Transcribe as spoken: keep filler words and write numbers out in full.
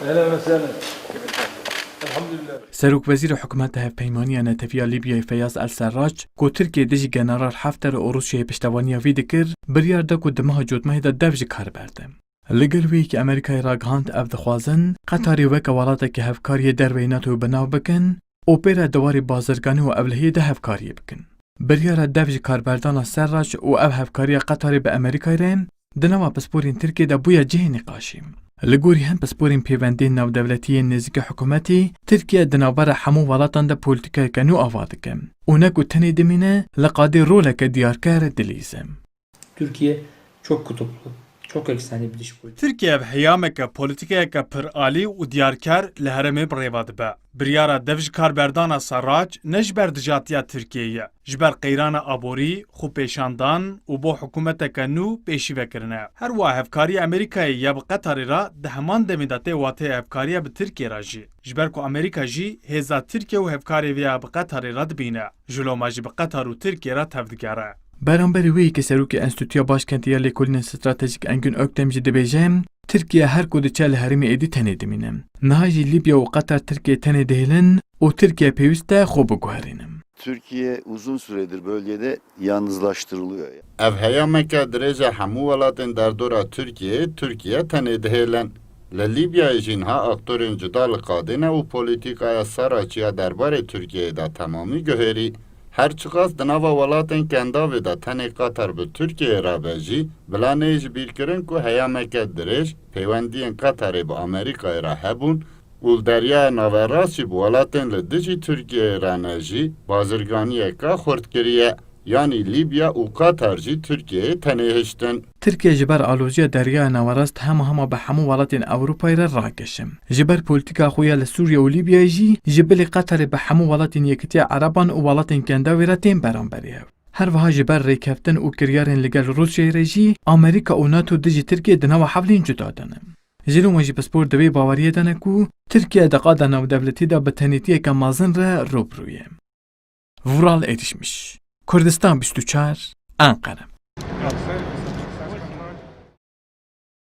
Ehlen ve sehlen. Elhamdülillah. Serokwezîrê Hikûmeta Hevpeymaniya Netewî ya Lîbyayê Feyyaz El Serrac, ku Tirkiye dijî General Hafter û Rûsyayê piştevaniya vî dikir, biryar da ku di meha Cotmehê de dev ji kar berde. Li gel wê yekê Amerîkayê ragihand, ev dixwazin Qetarê weke welatekî hevkariyê derveyî NATOyê bi nav bikin û pê re di warê bazirganî û ewlehiyê de hevkariyê bikin. Biryara dev ji karberdana Serrac û ev hevkariya Qetarê bi Amerîkayê re di nava pisporên Tirkiyê de bûye cihê nîqaşê. Li gorî hin pisporên pêvendiyên navdewletî yên nêzîkî hikûmetê, Tirkiye di navbera hemû welatan de polîtîkayeke nû ava dike û ne ku tenê dimîne, li qadê roleke diyarker dilîze. Türkiye çok kutuplu, çok eksenli bir dış politika. Tirkiye bi heyameke polîtîkayeke pir alî û diyarker li herêmê bi rêva dibe. Biryara dev ji karberdana Serrac ne ji ber dijatiya Tirkiyeyê ye, ji ber qeyrana aborî, xwepêşandan û bo hikûmeteke nû pêşî ve kirine. Her wiha hevkariya Amerîkayê ya bi Qetarê re di heman demê de tê wateyê hevkariya bi Tirkiyê re jî. Ji ber ku Amerîka jî hêza Tirkiye û hevkarê vê ya bi Qetarê re dibîne, ji loma jî bi Qetar û Tirkiye re tevdigere. Beramberî wê yekê Serokê Enstîtuya Başkentî ya Lêkolînên Stratejîk Engin Öktem jî dibêje, Tirkiye her ku diçe li herêmê êdî tenê dimîne. Niha jî Lîbya û Qetar Tirkiye tenê dihêlin û Tirkiye pêwîst e xwe biguherîne. Türkiye uzun süredir bölgede yalnızlaştırılıyor. Ev heyameke dirêj e hemû welatên derdora Tirkiyeyê Tirkiye tenê dihêlin. Li Lîbyayê jî niha aktorên cuda li qadê ne û polîtîkaya Serrac ya derbarê Tirkiyeyê de temamî guherî. Her çiqas di nava welatên Kendavê de tenê Qatar bi Tirkiyeyê re be jî, bila neyê ji bîr kirin ku heyameke dirêj peywendiyên Qatarê bi Amerîkayê re hebûn û li Deryaya Naverast jî bi welatên li dijî Tirkiyeyê re ne jî bazirganiyeke xurt kiriye. Yanî Lîbya û Qatar jî Tirkiyeyê tenê hiştin. Tirkiye ji ber aloziya Deryaya Naverast hema hema bi hemû welatên Ewropayê re rakeşe. Ji ber polîtîka xwe ya li Sûriye û Lîbyayê jî ji bilî Qatarê bi hemû welatên Yekîtiya Ereban û welatên Kendavê re tên beramberî hev. Her wiha ji ber rêkeftin û kiryarên li gel Rûsyayê re jî Amerîka û NATO dijî Tirkiyê di nava hewlên cuda de ne. Ji loma jî pispor di vê baweriyê de ne ku Tirkiye di qada navdewletî de bi tenêtiyeke mezin re rû bi rû ye. Vural Erişmiş, Kurdistan bîst û çar, Enqere.